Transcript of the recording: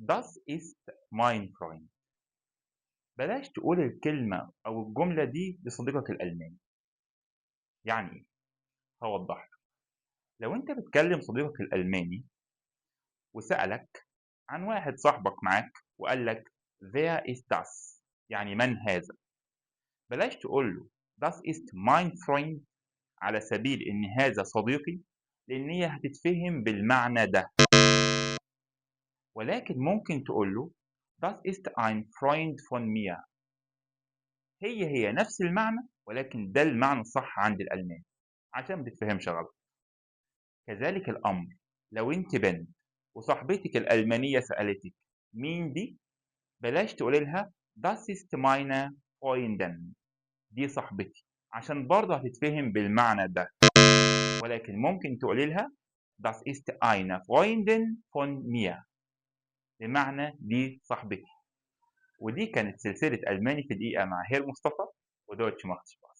Das ist mein Freund. بلاش تقول الكلمة أو الجملة دي لصديقك الألماني. يعني إيه؟ هوضح لك. لو أنت بتكلم صديقك الألماني وسألك عن واحد صاحبك معاك وقال لك Wer ist das؟ يعني من هذا؟ بلاش تقول له Das ist mein Freund على سبيل إن هذا صديقي، لأن هي هتتفهم بالمعنى ده، ولكن ممكن تقول له Das ist ein Freund von mir. هي هي نفس المعنى، ولكن ده المعنى الصح عند الألمان عشان ما تتفهمش غلط. كذلك الأمر لو أنت بنت وصاحبتك الألمانية سألتك مين دي، بلاش تقولي لها Das ist meine Freundin، دي صاحبتي، عشان برضه هتتفهم بالمعنى ده، ولكن ممكن تقولي لها Das ist eine Freundin von mir، بمعنى دي صاحبتي. ودي كانت سلسلة ألماني في دقيقة مع Herr مصطفى و Deutsch macht Spaß.